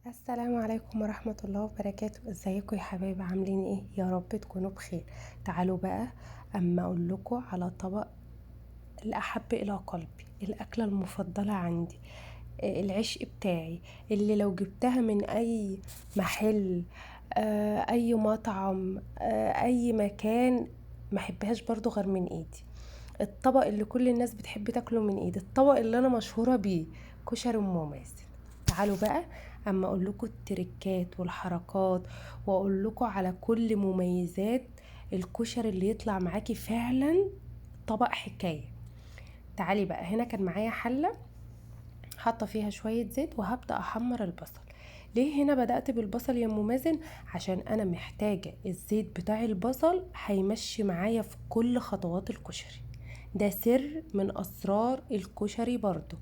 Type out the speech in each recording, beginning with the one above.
السلام عليكم ورحمة الله وبركاته. ازيكم يا حبايب، عاملين ايه؟ يا رب تكونوا بخير. تعالوا بقى اما اقول لكم على طبق الاحب الى قلبي، الاكلة المفضلة عندي، العشق بتاعي، اللي لو جبتها من اي محل، اي مطعم، اي مكان ما احبهاش برضو غير من ايدي. الطبق اللي كل الناس بتحب تاكله من ايدي، الطبق اللي انا مشهورة بيه، كشري ام مازن. تعالوا بقى اما اقول لكم التركات والحركات، واقول لكم على كل مميزات الكشري اللي يطلع معاكي فعلا طبق حكاية. تعالي بقى، هنا كان معايا حله حاطه فيها شوية زيت وهبدا احمر البصل. ليه هنا بدات بالبصل يا ام مازن؟ عشان انا محتاجه الزيت بتاع البصل هيمشي معايا في كل خطوات الكشري. ده سر من اسرار الكشري برضو.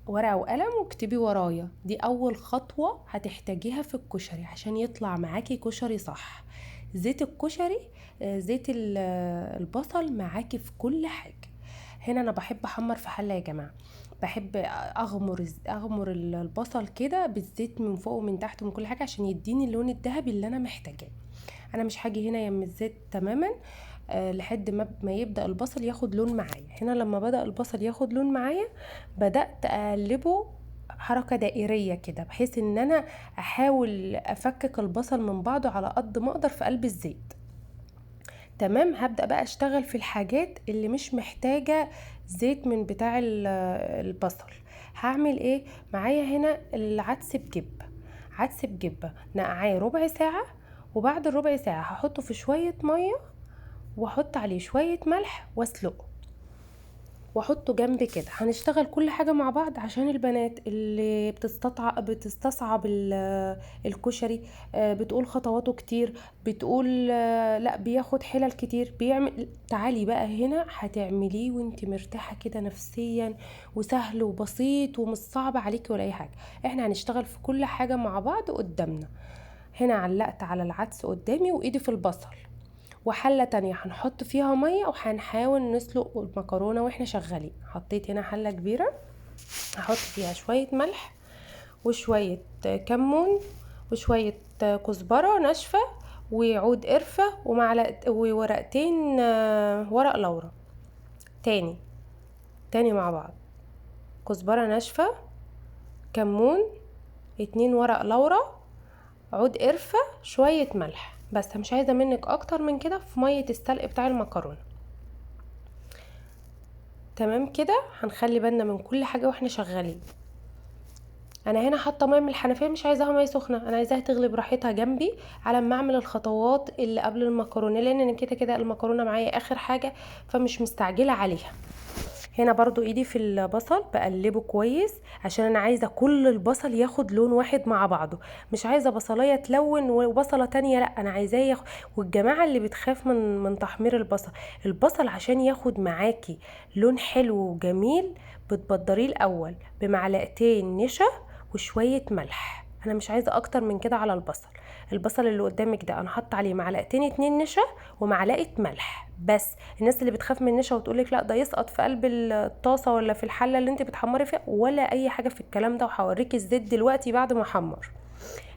ورقة وقلم واكتبي ورايا، دي اول خطوة هتحتاجيها في الكشري عشان يطلع معاكي كشري صح. زيت الكشري، زيت البصل معاكي في كل حاجة. هنا انا بحب احمر في حله يا جماعة، بحب اغمر البصل كده بالزيت من فوق ومن تحت ومن كل حاجة عشان يديني اللون الذهبي اللي انا محتاجاه. انا مش هاجي هنا يم الزيت تماما، لحد ما يبدا البصل ياخد لون معايا. هنا لما بدا البصل ياخد لون معايا بدات اقلبه حركة دائريه كده، بحيث ان انا احاول افكك البصل من بعضه على قد ما اقدر في قلب الزيت. تمام، هبدا بقى اشتغل في الحاجات اللي مش محتاجه زيت من بتاع البصل. هعمل ايه معايا هنا؟ العدس بجبه، عدس بجبه نقعاه ربع ساعة، وبعد الربع ساعة هحطه في شوية مية واحط عليه شوية ملح واسلقه واحطه جنب كده. هنشتغل كل حاجة مع بعض عشان البنات اللي بتستصعب الكشري، بتقول خطواته كتير، بتقول، لا بياخد حلل كتير، بيعمل. تعالي بقى هنا هتعمليه وانت مرتاحة كده نفسيا، وسهل وبسيط ومش صعب عليكي ولا اي حاجة. احنا هنشتغل في كل حاجة مع بعض قدامنا. هنا علقت على العدس قدامي وايدي في البصل، وحلة تانية هنحط فيها مية وهنحاول نسلق المكرونة واحنا شغالين. حطيت هنا حلة كبيرة هحط فيها شوية ملح وشوية كمون وشوية كزبرة ناشفة وعود قرفة ومعلقة وورقتين، ورق لورا. تاني مع بعض، كزبرة ناشفة، كمون، 2 ورق لورا، عود قرفة، شوية ملح. بس مش عايزة منك اكتر من كده في مية السلق بتاع المكرونة. تمام كده، هنخلي بالنا من كل حاجة واحنا شغالين. انا هنا حاطة مية من الحنفية، مش عايزاها مية سخنة، انا عايزاها تغلي براحتها جنبي على ما اعمل الخطوات اللي قبل المكرونة، لان انا كده كده المكرونة معايا اخر حاجة فمش مستعجلة عليها. هنا برضو ايدي في البصل بقلبه كويس عشان انا عايزة كل البصل ياخد لون واحد مع بعضه، مش عايزة بصلاية تلون وبصلة تانية، لا انا عايزاه ياخد. والجماعة اللي بتخاف من تحمير البصل، البصل عشان ياخد معاكي لون حلو وجميل بتبدريه الاول بمعلقتين نشا وشوية ملح. انا مش عايزة اكتر من كده على البصل. البصل اللي قدامك ده انا حاطه عليه معلقتين 2 نشا ومعلقة ملح بس. الناس اللي بتخاف من النشا وتقولك لا ده يسقط في قلب الطاسه ولا في الحلة اللي انت بتحمري فيها، ولا اي حاجة في الكلام ده، وهوريكي الزيت دلوقتي بعد ما احمر.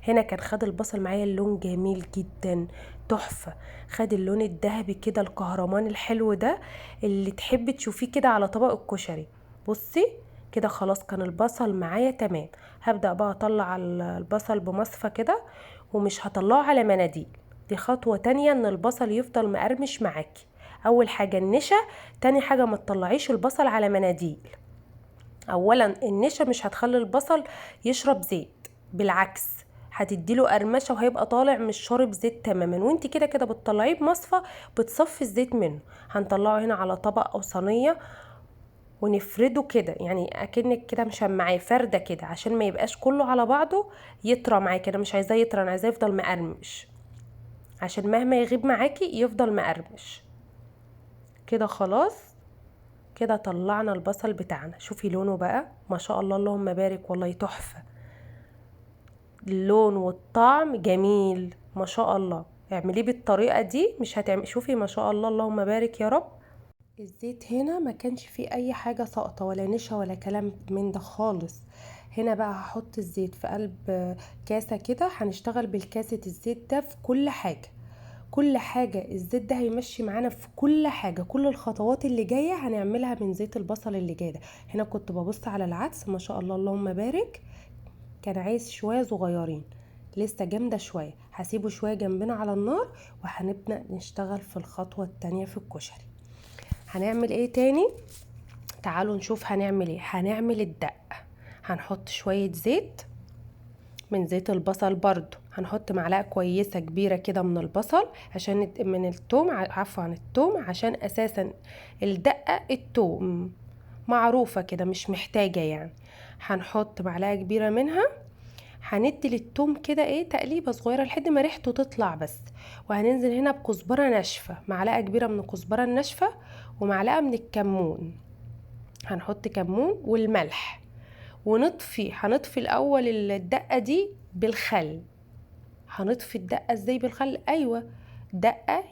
هنا كان خد البصل معايا اللون جميل جدا تحفة، خد اللون الذهبي كده الكهرمان الحلو ده اللي تحبي تشوفيه كده على طبق الكشري. بصي كده خلاص كان البصل معايا تمام. هبدأ بقى اطلع البصل بمصفى كده، ومش هطلعه على مناديل، دي خطوة تانية ان البصل يفضل مقرمش معاكي. اول حاجة النشا، تاني حاجة ما تطلعيش البصل على مناديل. اولا النشا مش هتخلي البصل يشرب زيت، بالعكس هتديله قرمشة وهيبقى طالع مش شارب زيت تماما، وانت كده كده بتطلعيه بمصفى بتصفي الزيت منه. هنطلعه هنا على طبق او صينية ونفرده كده، يعني اكنك كده مشمعاه فرده كده عشان ما يبقاش كله على بعضه يطرى معاكي. انا مش عايزاه يطرى، انا عايزاه يفضل مقرمش عشان مهما يغيب معاكي يفضل مقرمش كده. خلاص كده طلعنا البصل بتاعنا، شوفي لونه بقى ما شاء الله اللهم بارك، والله تحفة، اللون والطعم جميل ما شاء الله. اعمليه بالطريقة دي مش هتعمل، شوفي ما شاء الله اللهم بارك يا رب. الزيت هنا ما كانش فيه اي حاجة ساقطة ولا نشا ولا كلام من ده خالص. هنا بقى هحط الزيت في قلب كاسة كده، هنشتغل بالكاسة الزيت ده في كل حاجة، كل حاجة الزيت ده هيمشي معانا في كل حاجة، كل الخطوات اللي جاية هنعملها من زيت البصل اللي جاي ده. هنا كنت ببص على العدس، ما شاء الله اللهم بارك، كان عايز شوية صغيرين لسه جامدة شوية، هسيبه شوية جنبنا على النار وهنبدأ نشتغل في الخطوة التانية في الكشري. هنعمل ايه تاني؟ تعالوا نشوف هنعمل ايه. هنعمل الدقة، هنحط شوية زيت من زيت البصل برضو، هنحط معلقة كويسة كبيرة كده من البصل عشان من التوم، عفوا عن التوم، عشان اساسا الدقة التوم معروفة كده مش محتاجة يعني. هنحط معلقة كبيرة منها، هندي للتوم كده ايه تقليبة صغيرة لحد ما ريحته تطلع بس. وهننزل هنا بكزبرة ناشفة، معلقة كبيرة من الكزبرة الناشفة ومعلقة من الكمون، هنحط كمون والملح، ونطفي. هنطفي الاول الدقة دي بالخل. هنطفي الدقة ازاي بالخل؟ ايوه دقة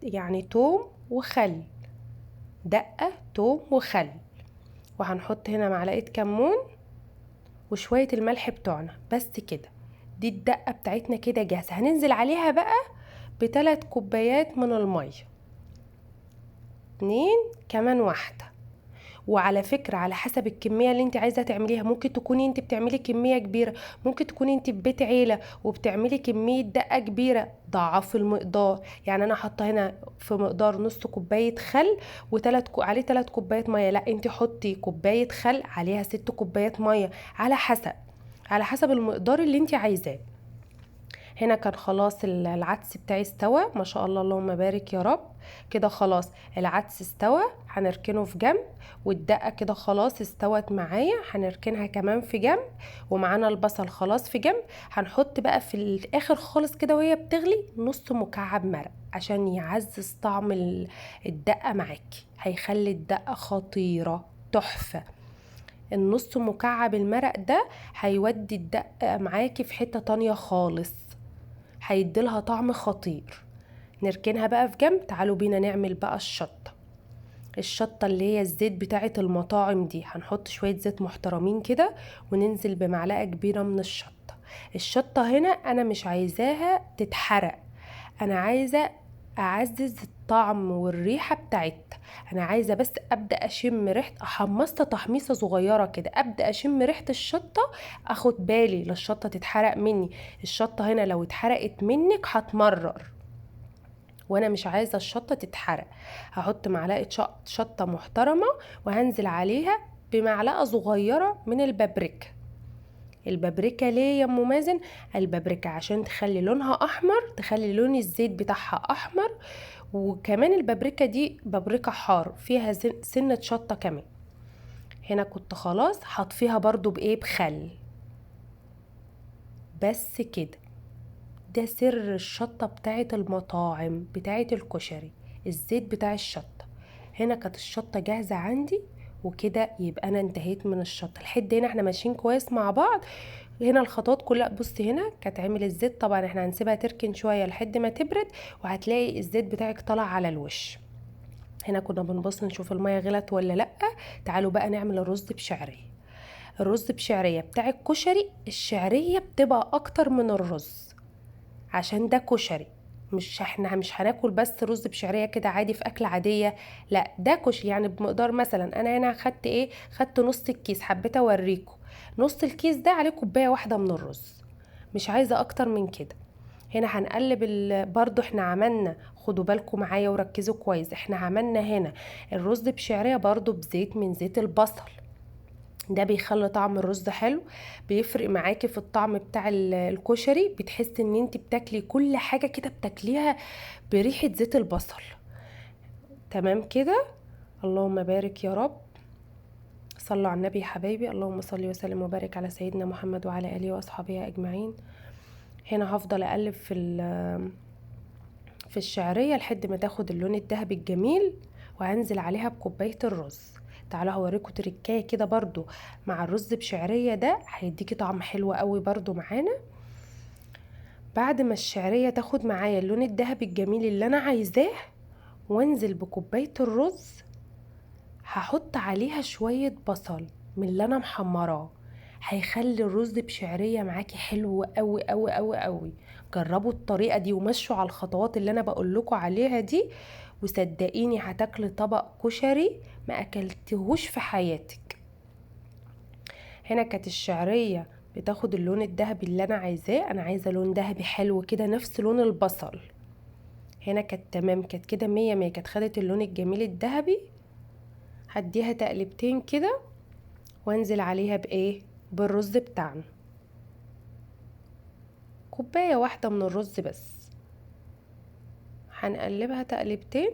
يعني توم وخل، دقة توم وخل. وهنحط هنا معلقة كمون وشوية الملح بتوعنا بس كده. دي الدقة بتاعتنا كده جاهزة. هننزل عليها بقى بثلاث كوبايات من المية، 2 كمان واحدة. وعلى فكرة على حسب الكمية اللي انت عايزة تعمليها، ممكن تكوني انت بتعملي كمية كبيرة، ممكن تكوني انت في بيت عيلة وبتعملي كمية دقة كبيرة، ضعفي المقدار. يعني انا حاطة هنا في مقدار نص كوباية خل عليه 3 كوبايات مية، لا انت حطي كوباية خل عليها 6 كوبايات مية، على حسب المقدار اللي انت عايزاه. هنا كان خلاص العدس بتاعي استوى، ما شاء الله اللهم بارك يا رب. كده خلاص العدس استوى، هنركنه في جنب. والدقة كده خلاص استوت معايا، هنركنها كمان في جنب. ومعانا البصل خلاص في جنب. هنحط بقى في الاخر خالص كده وهي بتغلي نص مكعب مرق عشان يعزز طعم الدقة معاكي، هيخلي الدقة خطيرة تحفة. النص مكعب المرق ده هيودي الدقة معاكي في حتة تانية خالص، هيديلها طعم خطير. نركنها بقى في جنب. تعالوا بينا نعمل بقى الشطة. الشطة اللي هي الزيت بتاعة المطاعم دي، هنحط شوية زيت محترمين كده وننزل بمعلقة كبيرة من الشطة. الشطة هنا أنا مش عايزاها تتحرق، أنا عايزة أعزز الطعم والريحة بتاعتها. أنا عايزة بس أبدأ أشم ريحة، أحمصها تحميصة صغيرة كده، أبدأ أشم ريحة الشطة، أخد بالي للشطة تتحرق مني. الشطة هنا لو اتحرقت منك هتمرر، وأنا مش عايزة الشطة تتحرق. هحط معلقة شطة محترمة وهنزل عليها بمعلقة صغيرة من البابريكا. البابريكا ليه يا ام مازن؟ البابريكا عشان تخلي لونها احمر، تخلي لون الزيت بتاعها احمر. وكمان البابريكا دي بابريكا حار فيها سنة شطة كمان. هنا كنت خلاص هطفيها برضو بايه؟ بخل بس كده. ده سر الشطة بتاعت المطاعم بتاعت الكشري، الزيت بتاع الشطة. هنا كانت الشطة جاهزة عندي، وكده يبقى انا انتهيت من الشطة. لحد هنا احنا ماشيين كويس مع بعض. هنا الخطوات كلها، بصي هنا كانت عامل الزيت، طبعا احنا هنسيبها تركن شوية لحد ما تبرد، وهتلاقي الزيت بتاعك طلع على الوش. هنا كنا بنبص نشوف المية غلت ولا لأ. تعالوا بقى نعمل الرز بشعرية. الرز بشعرية بتاع الكشري، الشعرية بتبقى اكتر من الرز عشان ده كشري، مش احنا مش هناكل بس رز بشعرية كده عادي في اكل عادية، لا ده كشري. يعني بمقدار مثلا انا هنا خدت ايه؟ خدت نص الكيس، حبيت اوريكم نص الكيس ده عليه كوباية واحدة من الرز، مش عايزة اكتر من كده. هنا هنقلب برضو احنا عملنا، خدوا بالكم معايا وركزوا كويس، احنا عملنا هنا الرز بشعرية برضو بزيت من زيت البصل، ده بيخلي طعم الرز حلو، بيفرق معاكي في الطعم بتاع الكشري، بتحسي ان انت بتاكلي كل حاجة كده بتاكليها بريحة زيت البصل. تمام كده، اللهم بارك يا رب. صلوا على النبي يا حبايبي، اللهم صل وسلم وبارك على سيدنا محمد وعلى آله وأصحابه أجمعين. هنا هفضل أقلب في الشعرية لحد ما تاخد اللون الذهبي الجميل، وهنزل عليها بكوباية الرز. تعالوا هوريكم تركايه كده برضو مع الرز بشعرية، ده هيديكي طعم حلو قوي برضو معانا. بعد ما الشعرية تاخد معايا اللون الذهبي الجميل اللي انا عايزاه، وانزل بكوباية الرز، هحط عليها شوية بصل من اللي انا محمراه، هيخلي الرز بشعريه معاكي حلو قوي قوي قوي قوي. جربوا الطريقة دي ومشوا على الخطوات اللي انا بقول لكم عليها دي، وصدقيني هتاكلي طبق كشري ما اكلتهوش في حياتك. هنا كانت الشعرية بتاخد اللون الذهبي اللي انا عايزاه، انا عايزه لون ذهبي حلو كده نفس لون البصل. هنا كانت تمام، كانت كده مية مية، كانت خدت اللون الجميل الذهبي. هديها تقلبتين كده وانزل عليها بايه؟ بالرز بتاعنا، كوباية واحدة من الرز بس. هنقلبها تقلبتين،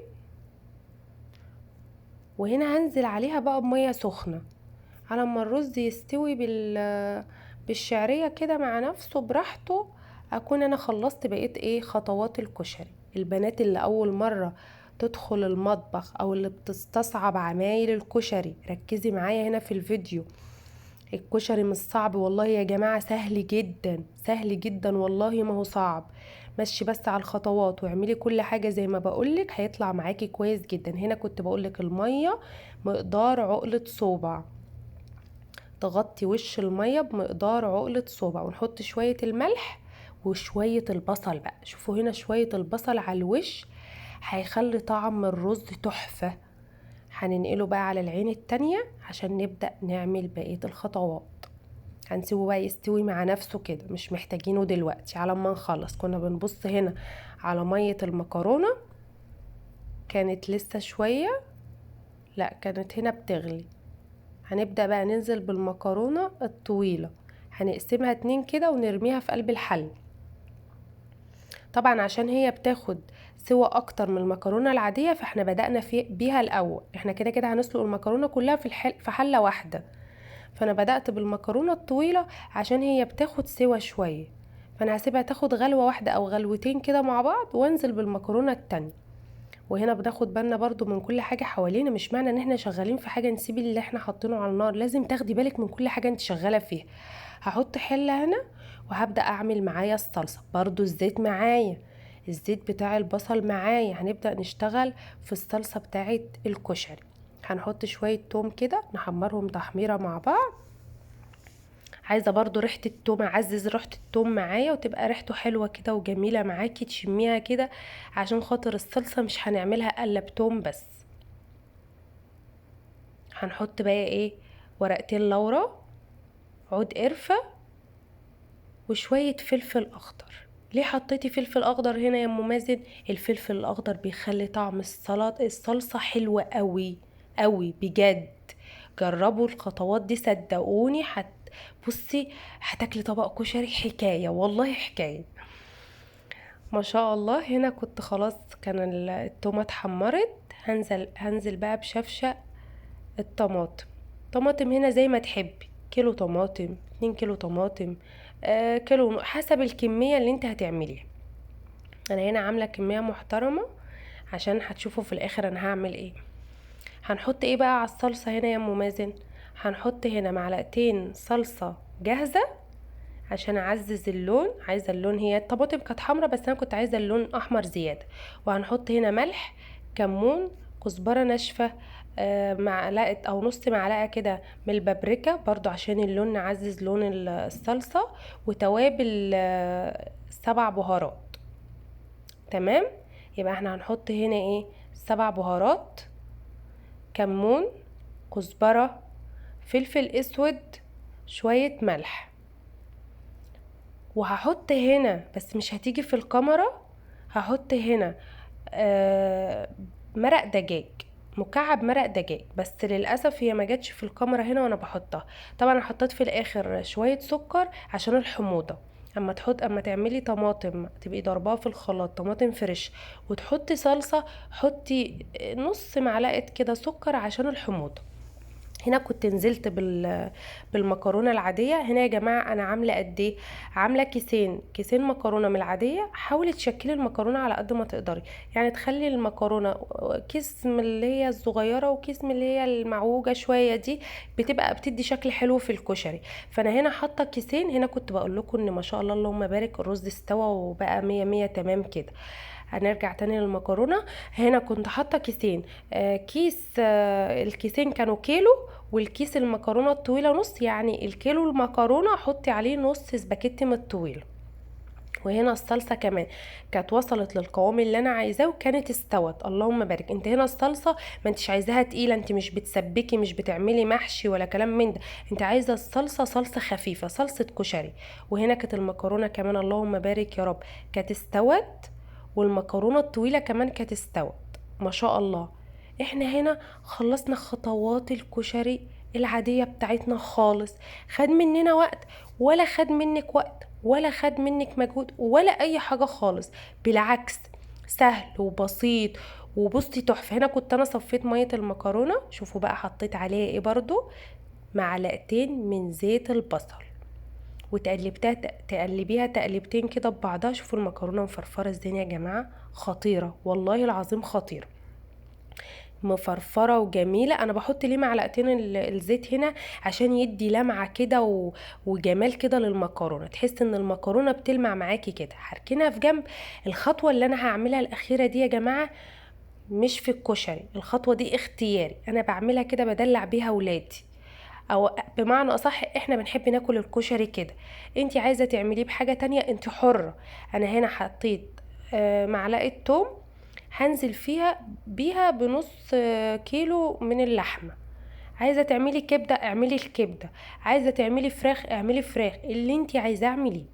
وهنا هنزل عليها بقى بميه سخنة على ما الرز يستوي بالشعريه كده مع نفسه براحته. اكون انا خلصت بقيت ايه خطوات الكشري. البنات اللي اول مرة تدخل المطبخ او اللي بتستصعب عمايل الكشري، ركزي معايا هنا في الفيديو. الكشري مش صعب والله يا جماعة، سهل جدا سهل جدا والله ما هو صعب. مشي بس على الخطوات واعملي كل حاجة زي ما بقولك، هيطلع معاكي كويس جدا. هنا كنت بقولك المية مقدار عقلة صوبع، تغطي وش المية بمقدار عقلة صوبع، ونحط شوية الملح وشوية البصل بقى. شوفوا هنا شوية البصل على الوش هيخلي طعم الرز تحفة. هننقله بقى على العين التانية عشان نبدأ نعمل بقية الخطوات. هنسيبه بقى يستوي مع نفسه كده، مش محتاجينه دلوقتي على ما نخلص. كنا بنبص هنا على مية المكرونة، كانت لسه شوية، لا كانت هنا بتغلي. هنبدأ بقى ننزل بالمكرونة الطويلة، هنقسمها 2 كده ونرميها في قلب الحل. طبعا عشان هي بتاخد سوى اكتر من المكرونة العادية فاحنا بدأنا بيها الاول. احنا كده كده هنسلق المكرونة كلها في حلة واحدة، فانا بدأت بالمكرونة الطويلة عشان هي بتاخد سوى شوية، فانا هسيبها تاخد غلوة واحدة او غلوتين كده مع بعض وانزل بالمكرونة التانية. وهنا بناخد بالنا برضو من كل حاجة حوالينا، مش معنى ان احنا شغالين في حاجة نسيب اللي احنا حاطينه على النار، لازم تاخدي بالك من كل حاجة انت شغالة فيها. هحط حلة هنا وهبدأ اعمل معايا الصلصة، برضو الزيت معايا، الزيت بتاع البصل معايا. هنبدأ نشتغل في الصلصة بتاعت الكشري. هنحط شوية توم كده نحمرهم تحميرة مع بعض. عايزة برضو ريحة التوم، اعزز ريحة التوم معايا وتبقى ريحته حلوة كده وجميلة معاكي تشميها كده، عشان خاطر الصلصة مش هنعملها الا بتوم بس. هنحط بقى ايه؟ ورقتين لورا، عود قرفة، وشوية فلفل اخضر. ليه حطيتي فلفل اخضر هنا يا ام مازن؟ الفلفل الاخضر بيخلي طعم الصلصة حلوة قوي قوي بجد. جربوا الخطوات دي صدقوني، بصي هتاكلي طبق كشري حكاية والله حكاية ما شاء الله. هنا كنت خلاص كان التومة اتحمرت. هنزل بقى بشفشق الطماطم. طماطم هنا زي ما تحبي، كيلو طماطم، 2 كيلو طماطم، كيلو، حسب الكمية اللي انت هتعمليها. انا هنا عاملة كمية محترمة عشان هتشوفوا في الاخر انا هعمل ايه. هنحط ايه بقى على الصلصة هنا يا ام مازن؟ هنحط هنا معلقتين صلصة جاهزة عشان اعزز اللون، عايزة اللون، هي الطماطم كانت حمرا بس انا كنت عايزة اللون احمر زيادة. وهنحط هنا ملح، كمون، كزبرة ناشفة، معلقة او نص معلقة كده من البابريكا برضو عشان اللون، نعزز لون الصلصة، وتوابل، 7 بهارات. تمام، يبقى احنا هنحط هنا ايه؟ 7 بهارات، كمون، كزبرة، فلفل اسود، شوية ملح. وهحط هنا بس مش هتيجي في الكاميرا، هحط هنا، مرق دجاج، مكعب مرق دجاج، بس للأسف هي ما جاتش في الكاميرا هنا وانا بحطها. طبعا انا حطيت في الاخر شوية سكر عشان الحموضة. اما تعملي طماطم تبقي ضرباها في الخلاط، طماطم فريش، وتحطي صلصة، حطي نص معلقة كده سكر عشان الحموضة. هنا كنت نزلت بالمكرونة العادية. هنا يا جماعة أنا عاملة قد إيه؟ عاملة كيسين مكرونة من العادية. حاولي تشكلي المكرونة على قد ما تقدري، يعني تخلي المكرونة كيس من اللي هي الصغيرة وكيس من اللي هي المعوجة شوية، دي بتبقى بتدي شكل حلو في الكشري. فأنا هنا حاطة كيسين. هنا كنت بقول لكم إن ما شاء الله اللهم بارك الرز استوى وبقى مية مية تمام كده. هنرجع تاني للمكرونه. هنا كنت حاطه كيسين، كيس، الكيسين كانوا كيلو، والكيس المكرونه الطويلة نص، يعني الكيلو المكرونه حطي عليه نص سباكيتي من الطويلة. وهنا الصلصه كمان كانت وصلت للقوام اللي انا عايزاه وكانت استوت، اللهم بارك. انت هنا الصلصه ما انتش عايزاها تقيلة، انت مش بتسبكي، مش بتعملي محشي ولا كلام من ده، انت عايزه الصلصه صلصه خفيفة، صلصه كشري. وهنا كانت المكرونه كمان اللهم بارك يا رب كانت استوت، والمكرونه الطويلة كمان كانت استوت ما شاء الله. احنا هنا خلصنا خطوات الكشري العادية بتاعتنا خالص، خد مننا وقت ولا خد منك وقت ولا خد منك مجهود ولا اي حاجة خالص، بالعكس سهل وبسيط وبصي تحفة. هنا كنت انا صفيت مية المكرونه، شوفوا بقى حطيت عليها ايه برضو، معلقتين من زيت البصل، وتقلبتها تقلبيها تقلبتين كده ببعضها. شوفوا المكرونه مفرفره ازاي يا جماعة، خطيرة والله العظيم، خطيرة مفرفره وجميلة. انا بحط ليه معلقتين الزيت هنا عشان يدي لمعة كده وجمال كده للمكرونه، تحس ان المكرونه بتلمع معاكي كده. هركنها في جنب. الخطوة اللي انا هعملها الاخيرة دي يا جماعة مش في الكشري، الخطوة دي اختياري، انا بعملها كده بدلع بيها ولادي، او بمعنى اصح احنا بنحب ناكل الكشري كده. انتي عايزه تعمليه بحاجة تانية انتي حره. انا هنا حطيت معلقه توم، هنزل فيها بيها بنص كيلو من اللحمة. عايزه تعملي كبده اعملي الكبده، عايزه تعملي فراخ اعملي فراخ، اللي انتي عايزاه اعمليه.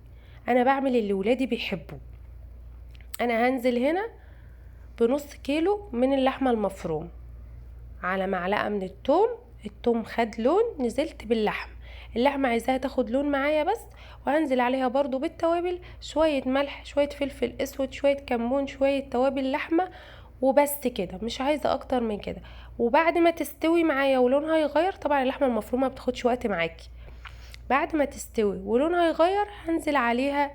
انا بعمل اللي ولادي بيحبوه. انا هنزل هنا بنص كيلو من اللحمة المفروم على معلقه من التوم. التوم خد لون، نزلت باللحم. اللحمة عايزاها تاخد لون معايا بس، وهنزل عليها برضو بالتوابل، شوية ملح، شوية فلفل اسود، شوية كمون، شوية توابل لحمه، وبس كده، مش عايزه اكتر من كده. وبعد ما تستوي معايا ولونها يغير، طبعا اللحمة المفرومه ما بتاخدش وقت معاكي، بعد ما تستوي ولونها يغير هنزل عليها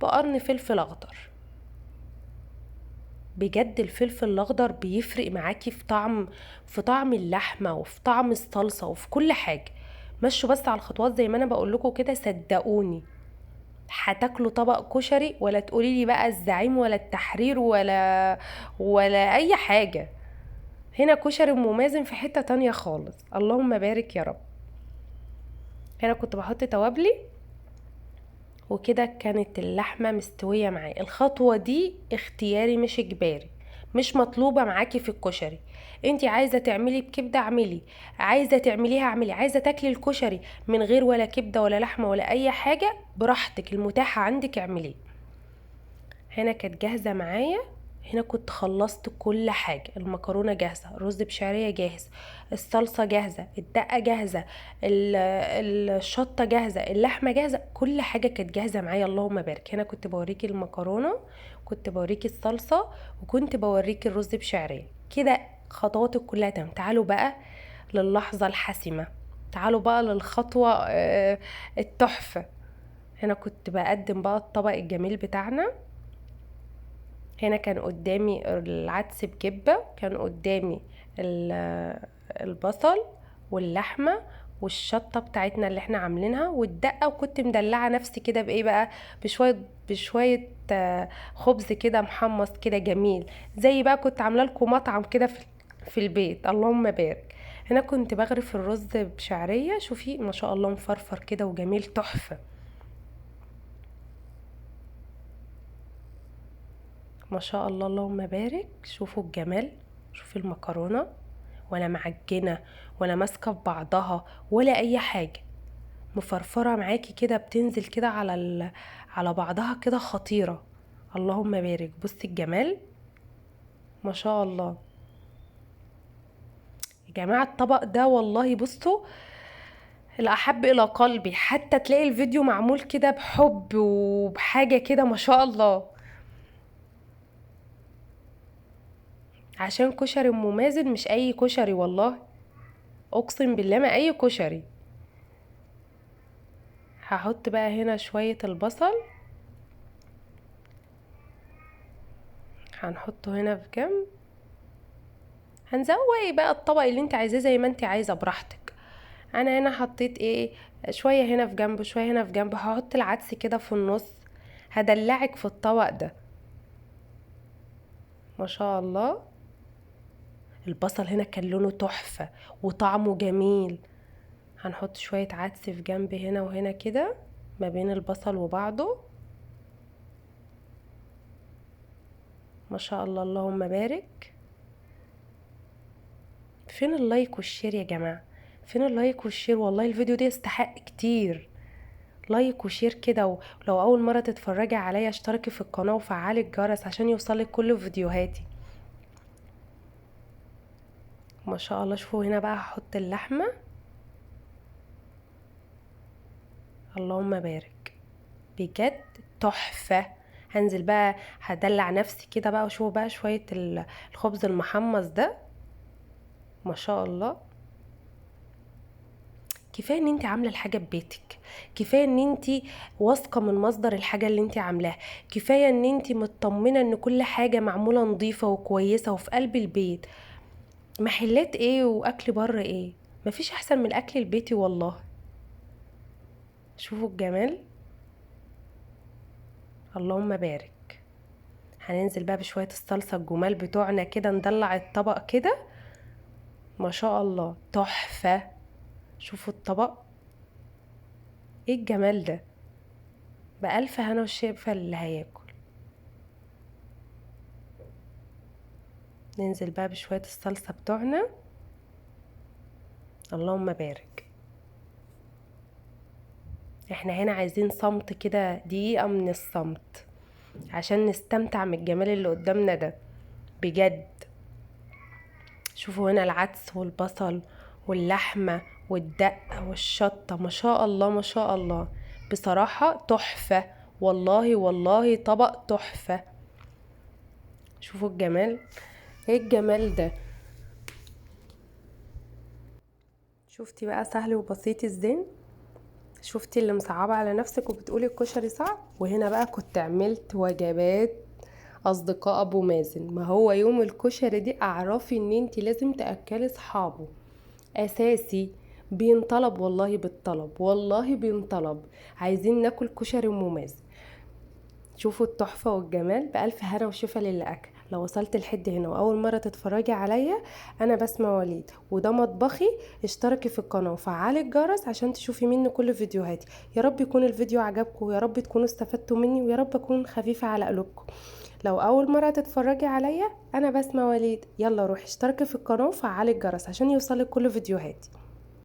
بقرن فلفل اخضر. بجد الفلفل الاخضر بيفرق معاكي في طعم اللحمة وفي طعم الصلصه وفي كل حاجة. مشوا بس على الخطوات زي ما انا بقول لكم كده، صدقوني هتاكلوا طبق كشري ولا تقولي لي بقى الزعيم ولا التحرير ولا اي حاجة. هنا كشري ام مازن في حتة تانية خالص، اللهم بارك يا رب. هنا كنت بحط توابلي وكده، كانت اللحمة مستوية معايا. الخطوة دي اختياري مش اجباري، مش مطلوبه معاكي في الكشري. انتي عايزه تعملي بكبده اعملي، عايزه تعمليها اعملي، عايزه تاكلي الكشري من غير ولا كبده ولا لحمه ولا اي حاجة براحتك، المتاحة عندك اعمليه. هنا كانت جاهزة معايا. هنا كنت خلصت كل حاجة، المكرونه جاهزة، الرز بشعريه جاهز، الصلصه جاهزة، الدقة جاهزة، الشطه جاهزة، اللحمة جاهزة، كل حاجة كانت جاهزة معايا اللهم بارك. هنا كنت بوريكي المكرونه، كنت بوريكي الصلصه، وكنت بوريكي الرز بشعريه. كده خطواتك كلها تمام. تعالوا بقى للحظة الحاسمة، تعالوا بقى للخطوة التحفة. هنا كنت بقدم بقى الطبق الجميل بتاعنا. هنا كان قدامي العدس بجبة، كان قدامي البصل واللحمة والشطة بتاعتنا اللي احنا عاملينها والدقة، وكنت مدلعة نفسي كده بايه بقى، بشوية خبز كده محمص كده جميل، زي بقى كنت عاملة لكم مطعم كده في البيت، اللهم بارك. هنا كنت بغرف الرز بشعرية، شوفي ما شاء الله مفرفر كده وجميل تحفة ما شاء الله اللهم بارك. شوفوا الجمال، شوفي المكرونة ولا معجنة ولا ماسكة في بعضها ولا أي حاجة، مفرفرة معاكي كده، بتنزل كده على بعضها كده، خطيرة اللهم بارك. بصي الجمال ما شاء الله يا جماعة. الطبق ده والله بصوا الأحب إلى قلبي، حتى تلاقي الفيديو معمول كده بحب وبحاجة كده ما شاء الله. عشان كشري ام مازن مش اي كشري والله، اقسم بالله ما اي كشري. هحط بقى هنا شوية البصل، هنحطه هنا في جنب. هنزوق بقى الطبق اللي انت عايزاه زي ما انت عايزة براحتك. انا هنا حطيت ايه، شوية هنا في جنب شوية هنا في جنب. هحط العدس كده في النص، هدلعك في الطبق ده. ما شاء الله. البصل هنا كان لونه تحفة وطعمه جميل. هنحط شوية عدس في جنب هنا وهنا كده ما بين البصل وبعضه. ما شاء الله، اللهم بارك. فين ال like وال share يا جماعة؟ فين ال like وال share؟ والله الفيديو ده يستحق كتير like و share كده. ولو اول مرة تتفرجي عليا اشتركي في القناة وفعلي الجرس عشان يوصلك كل فيديوهاتي. ما شاء الله. شوفوا هنا بقى هحط اللحمة، اللهم بارك، بجد تحفة. هنزل بقى هدلع نفسي كده بقى، وشوفوا بقى شوية الخبز المحمص ده، ما شاء الله. كفاية ان انت عاملة الحاجة ببيتك، كفاية ان انت واثقة من مصدر الحاجة اللي انت عاملاها، كفاية ان انت مطمنة ان كل حاجة معمولة نظيفة وكويسة وفي قلب البيت. محلات ايه واكل بره ايه، مفيش احسن من الاكل البيتي والله. شوفوا الجمال، اللهم بارك. هننزل بقى بشوية الصلصة الجمال بتوعنا كده، ندلع الطبق كده، ما شاء الله تحفة. شوفوا الطبق ايه الجمال ده، بألف هنا وشفا اللي هياكل. ننزل بقى بشوية الصلصة بتوعنا، اللهم بارك. احنا هنا عايزين صمت كده، دقيقة من الصمت عشان نستمتع من الجمال اللي قدامنا ده بجد. شوفوا هنا العدس والبصل واللحمة والدقة والشطة، ما شاء الله ما شاء الله، بصراحة تحفة والله، والله طبق تحفة. شوفوا الجمال، ايه الجمال ده. شفتي بقى سهل وبسيط ازاي؟ شفتي اللي مصعبة على نفسك وبتقولي الكشري صعب؟ وهنا بقى كنت عملت وجبات اصدقاء ابو مازن. ما هو يوم الكشري دي اعرفي ان انتي لازم تاكلي اصحابه، اساسي بينطلب والله، بالطلب والله بينطلب، عايزين ناكل كشري ام مازن. شوفوا التحفة والجمال، بألف هنا وشفا للي أكل. لو وصلت لحد هنا وأول مرة تتفرجي عليا، أنا بسمة وليد وده مطبخي. اشتركي في القناة وفعلي الجرس عشان تشوفي مني كل فيديوهاتي. يا رب يكون الفيديو عجبكم، ويا رب تكونوا استفدتوا مني، ويا رب أكون خفيفة على قلوبكم. لو أول مرة تتفرجي عليا، أنا بسمة وليد، يلا روحي اشتركي في القناة وفعلي الجرس عشان يوصلك كل فيديوهاتي.